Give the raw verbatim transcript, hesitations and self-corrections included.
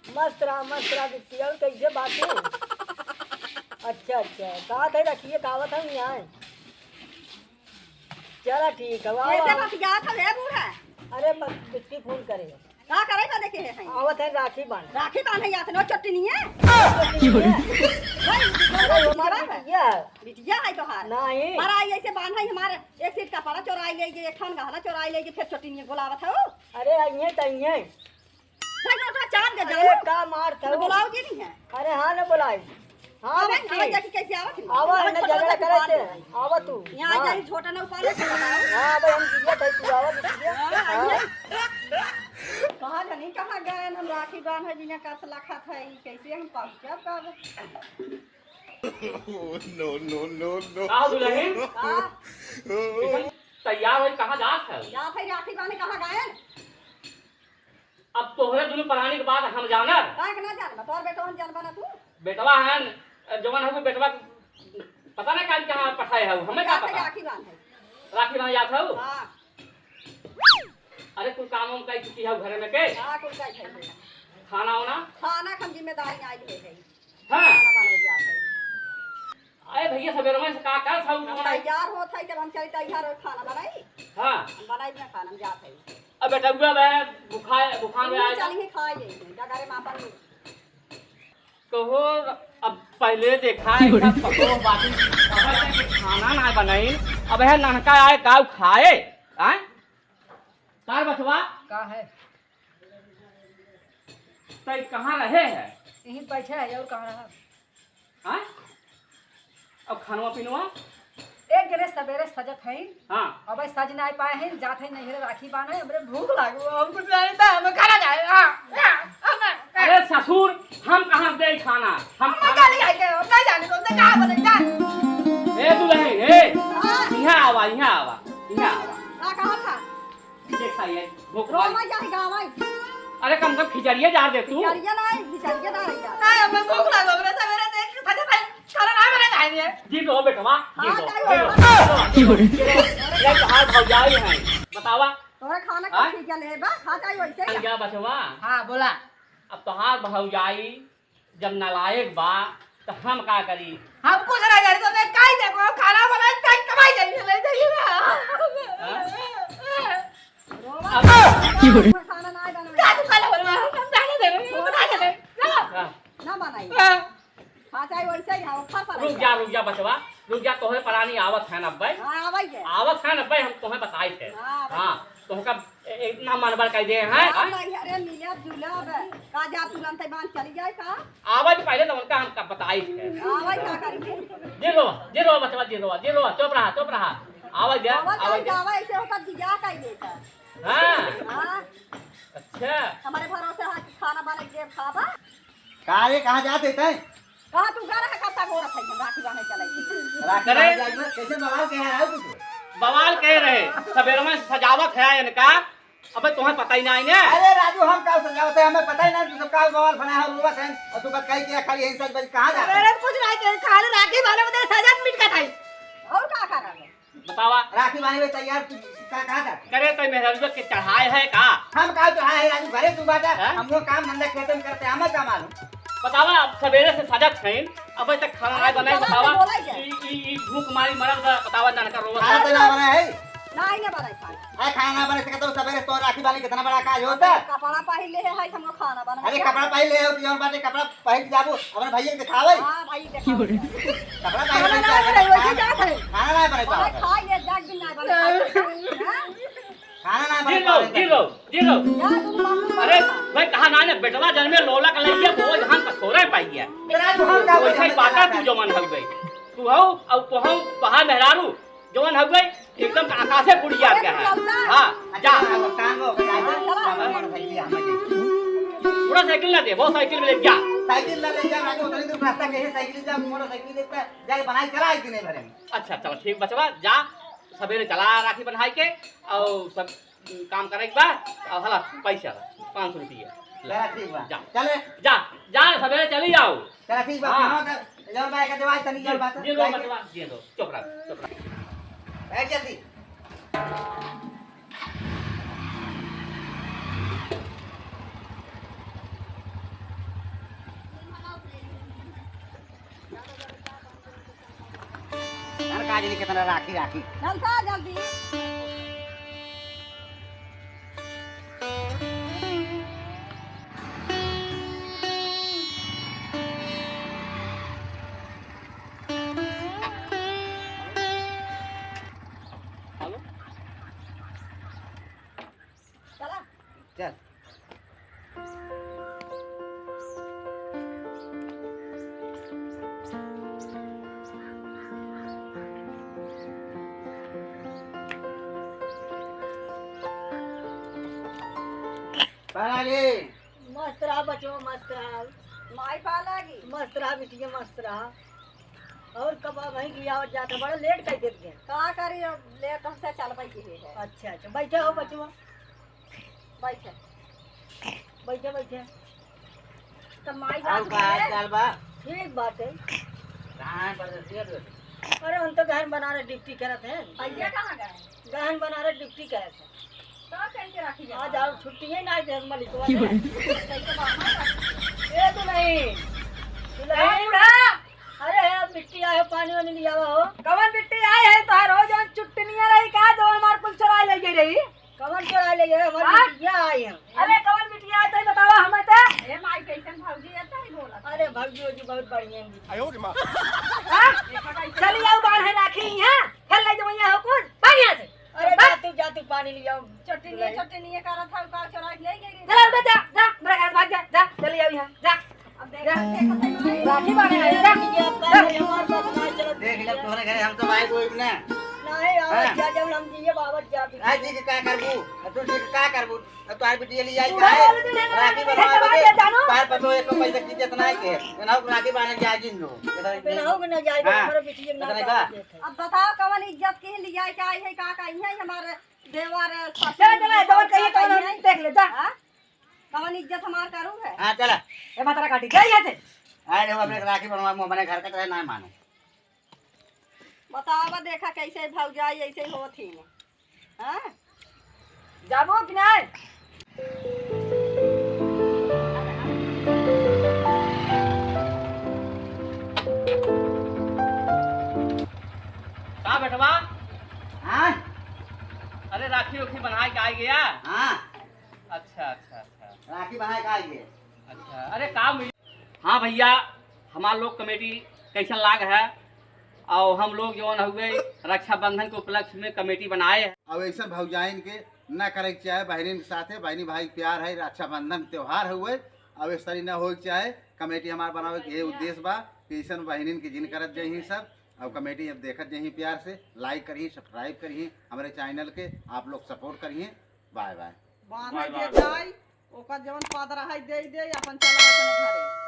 मस्त रहा, मस्त रहा बिट्टी। और कैसे बात है? अच्छा, अच्छा, कहा थे रखिए, कहावत है यहाँ। चला ठीक है, आओ, कैसे आओ। बतियात है बूढ़ा? अरे, बस बिट्टी फोन करे। का करे का देखे है? आवत है राखी बांध। राखी बांधे जात है, नौ चट्टी नहीं है। अरे, वो हमार बिटिया है। बिटिया है। बिटिया है तोहार। नहीं। पर आई ऐसे बांध है हमारे, एक सीट कपड़ा चोराई ले गए, एक खान गहना चोराई ले गए, फिर चट्टी नहीं बोलावत है वो। अरे, आइए तो आइए। भाई, तो चार के अरे, जाओ। का मार था तो वो? बुलाओ जी नहीं है। अरे, हाँ ना बुलाई। हाँ, अबे, बच्ची। आवा जाके कैसे आवत है? आवा, आवा, ना झगड़ा करे थे। आवा तू। यहाँ हाँ। जाके छोटा ना उपाले से बताओ। हाँ, अबे हम जिया थे, तू आवा, बिटिया। हाँ, हाँ। आइए। कहाँ जानी, कहाँ गए? हम राखी बांधे बिना कस लखत है, कैसे हम पहुँचब कब? No, no, no, no। का हो दुल्हन? हाँ। कैसन तैयार होई, कहाँ जात है? जात है राखी बांधे, कहाँ गए? अब तोहरे दुनू प्राणी के बात हम जानब। काहे के ना जानबा? तोहर बेटवा हम जानबा ना तू? बेटवा हन, जवन हउ बेटवा, पता ना काहे कहाँ पठाए हउ, हमें का जात है पता? राखी बांधे। राखी बांधे जात हउ? हाँ। अरे, कुल काम वाम कइ चुकी हउ घरे में के? हाँ, कुल कइ चुकी हउ। खाना वाना? खाना के हम जिम्मेदारी आइ ले है। हाँ। खाना बनवे जात है। अरे भैया, सबेरवा से का करत हउ हम तैयार होत है, जब हम चली तैयार हो खाना बनाई। हाँ। हम बनाई ना खाना, हम जात है। अब बेटउआ बे, बुखार, बुखार में हम आए। चली ही खाए जाई, डगरे में अपन। कहो, अब पहले देखा है, सब पको बाटी, अब है कि खाना ना बनाई, अब है ननका आए, गाँव खाए, आए? कार बचवा? का है? तई कहाँ रहे है? यहीं बैठे है, और कहाँ रहा? हाँ? अब खानवा पीनवा? एक जने सबेरे सजत हई। हाँ। अब सज नाई पाए हई, जात हई नैहरे राखी बांधे, हमरे भूख लागो, हम कुछ नहीं था, हम खाना खाए। हाँ, हाँ, हम ना। अरे ससुर, हम कहाँ दे खाना? हम हम खाना ना जानी है के, हम नहीं जानी, तुमसे कहाँ बोले, जा। ए दुल्हन, ए, हाँ। यहाँ आवा, यहाँ आवा, यहाँ आवा। का कहा था? देख साई, भूख रो लाग मत जाए गाँव आई। अरे कम से कम खिचड़िया जार दे तू। खिचड़िया ना आई, खिचड़िया ना आई जा। नहीं, हमें भूख लागल, हमरा सवेरे से एक सजा खाई, खाना ना बने खाए लिए। जी रो बेटवा, जी हाँ, रो। जाइए। जी रो, जी रो। ये तोहार भौजाई है, बतावा। तोरा खाना हाँ? का खिचड़िया ले बा, खा जाए वैसे ही। जा बचवा। हाँ, बोला। अब तोहार भौजाई जब नालायक बा, त हम का करी? हम कुछ ना जानी, तो मैं काई देखो, खाना बनाई, काई कमाई जाई, ले जाइए ना। हाँ? रोवा अब मत, खाना ना बनवे। का तू खाना बनवा? हम जाने दे, हम बना के दे। ना। हाँ। ना बनाई। हाँ। हाँ, चाहे वैसे ही, हाँ, ऊपर पर रुक जा, रुक जा बचवा, रुक जा, तोहे परानी आवत है ना अब्बे। हाँ, आवई है। आवत है ना अब्बे, हम तोहे बताई थे। हाँ, आवई हाँ, है। तोहका ए-, इतना मनबल कर दे हैं, हाँ, हाँ? नहीं, अरे, मिलब जुलब, का जा तुरंत बांध चली जाए का? आवे के पहले तो उनका हम का बताई थे। आवे का करेंगे? जी रो, जी रो, बचवा, जी रो, जी रो, चुप रहा, चुप रहा। आवे दे, आवे आवे दे। जाए, ऐसे होता बिया का ये था। हाँ। हाँ। अच्छा। हमारे भरोसे हाथ खाना बना के खाबा। का रे, कहाँ जात है तैं? कहाँ तू जा रहा, कब तक हो रहा है, राखी बांधे चले? राखी करे? बांधे जाई मत, कैसे बवाल कह रहा है तू? बवाल कह रहे, सबेरवा से सजावत है इनका, अबे तुम्हें पता ही ना है ना। अरे राजू, हम का सजावत है, हमें पता ही ना, तू सब का बवाल बनाया है, रोवत है, और तू बत कही कि खाली यही सज बज, कहाँ जा रहा है? अरे कुछ नहीं, खाली राखी बांधे बदे सजा मिट का था। और का कर रहा है? बतावा। राखी बांधे में तैयार तू का, कहाँ जात है? करे तो मेहरारू के चढ़ाए है का? हम का चढ़ाए है राजू, घरे तू बाटा, हैं? हम लोग काम धंधा खेते में करते हैं, हमें का मालूम? बतावा, अब सवेरे से सजत हैं, अबे तक खाना अरे, नहीं बनाई, चला बतावा। तो बोला ही जाए। ई, ई, ई भूख मारी मरल बा, बतावा, ननका रोवत खाना है। तो ना बना है। नहीं, ना बनाई खाना। अरे खाना ना बने सके तो सवेरे तो राखी बांधे कितना बड़ा काज होता। कपड़ा पहन ले है, हम लोग खाना बना अरे लिया। कपड़ा पहन ले हो, जौन बाटे कपड़ा पहन के जाबो, अपने भैया के दिखावे। हाँ, भाई, दिखावे। कपड़ा पहन के जाबो, वैसे जात है। खाना ना बने पावा। खाई ले, जाग दिन ना बने। हाँ? खाना ना बने पावा। जी लो, जी लो, जी लो। जा, तुम बाबू अरे, भाई, कहा ना, ना, बेटवा जन्मे लोला का लइया, बोझ हम कठोरे पाइए। तेरा तो हम का वैसे बोले, बाटा तू जमन हल गई। तू हऊ, अब तो हम, तोहार मेहरारू, जवन हउवे, एकदम आकाशे फूट गया अरे, क्या तू है? चल ना। हाँ, जा। अच्छा, अब काम हो गया, जा, हाँ, चला। हमारे मोटरसाइकिल हमें दे। मोटरसाइकिल ना दे, वो साइकिल में ले जा। साइकिल ना ले जा, मैं तो उतनी दूर रास्ता कहीं साइकिल जा, मोटरसाइकिल देता है, जाके बनाई करा एक दिन भरे में। अच्छा, चलो ठीक बचवा, जा, सवेरे चला राखी बन्हाई के, और सब काम करे के बा, और हला पैसा, पाँच सौ रुपया। चला ठीक बा। जा। चले। जा, जा, सवेरे चली जाओ। चला ठीक बा, हाँ। खाना तो जौन बा, एक जवाब तनी जौन बात जी, जी, जाए के। बचवा, जी, दो, चुप रह, चुप रह। बैठ जल्दी। आज नहीं कितना राखी, राखी। चलता जल्दी। चला। चल। पानी। मस्त रहा बचवा, मस्त रहा। माई पालागी। मस्त रहा बिटिया, मस्त रहा। और कब वहीं की आवत जात है, बड़ा लेट कर देत गए। का करी, अब लेट हमसे चल पाई है। अच्छा, अच्छा, बैठे हो बचवा। बैठे। बैठे, बैठे। तब माई और बात का हाल करे। चाल बा? ठीक बात है। कहाँ है परदेसिया तू? अरे, हम तो गहन बनारस ड्यूटी करत हैं। भैया कहाँ गए? गहन बनारस ड्यूटी करत हैं। तो कैसे राखी आज बना? आओ, छुट्टी है ना, आज मलिकवा ने। कैसे बाहर राखी? ए, तू नहीं। तू ए, नहीं। बूढ़ा! अरे, अब मिट्टी आए, पानी वानी लियावा हो। कवन मिट्टी आए है तोहार हो, जौन चुट्टनिया रही का, जौन हमार कुल चुराए ले गई रही? कवन चुराए ले गए? हमार हाँ? बिटिया आए हैं। अरे, कवन बिटिया आए, तई बतावा हमें ते। ए माई, कैसन भौजी है, तई बोला। अरे, भौजी, भौजी बहुत बढ़िया है। आयो रे माँ। हाँ? चली आओ, बाहर है राखी यहाँ, फिर ले जाओ यहाँ हो कुछ, भाग यहाँ से। अरे, भाग। जा तू, जा तू, पानी ले आओ। चुट्टनिया, चुट्टनिया करत है, का चुरा के ले गई रे। चला, उठा, जा, जा, मेरा घर भाग जा, जा, चली आओ यहाँ, जा। अब देखा, देखा, देखा। राखी बांधे आए, जा। ये अब जा। काहे हमारे पास ना चलत देख ले, तोहरे घरे हम तो भाई कोई ना। नहीं, आवत हाँ। जा, जब हम जिए बाबत जा भी। आज जी के का करबू? अब तू जी के का करबू? अब तो आज बिटिया ले आई बूढ़ा काहे? वाले दिन है ना, राखी बंधवा देखे दे। बात है, जानू। पार पतो एक पैसा की इज्जत ना के। ना राखी बांधे जा जिन दो। बेनहु के ना जाए, हाँ। हमारे बिटिया ना इतना का? बात देखे। अब बताओ, कवन इज्जत के लिए आई, का आई है, का, का आई है हमारे देवर, ससुर, चला, चला, जवन कहिए, का तवन आई हम है? देख ले, जा। हाँ? कवन इज्जत हमार करू है? हाँ, चला। ए, भतरा काटी, जा यहाँ से। आए देखो, अपने राखी बनवा, मुँह बने घर का तो है, ना मानो। बतावा, देखा कैसे भौजाई ऐसे होत ही। हाँ? जाबो कि नहीं? का बेटवा? हाँ? अरे, राखी उखी बनाए के आ गया? हाँ। अच्छा, अच्छा, अच्छा। राखी बनाए के आ गया। अच्छा, अरे, का मिल- हाँ भैया, हमार लोग कमेटी कैसन लाग है? और हम लोग जौन हुए रक्षाबंधन के उपलक्ष्य में कमेटी बनाए हैं। अब ऐसन भौजाइन के ना करे के चाहे, बहनिन के साथे, बहनी भाई के प्यार है, रक्षाबंधन त्योहार हुए, अब इस तरह ना होए के चाहे। कमेटी हमार बनावे के ये उद्देश्य बा कि ऐसन बहनिन के जिन करत जइहीं सब। अब कमेटी अब देखत जइहीं प्यार से, like करिहीं, subscribe करिहीं हमरे channel के, आप लोग support करिहीं। Bye bye। बान्हे बाय, बाय। जे जाई, ओकर जवन पदरा है, दे दे, अपन चला अपने घरे।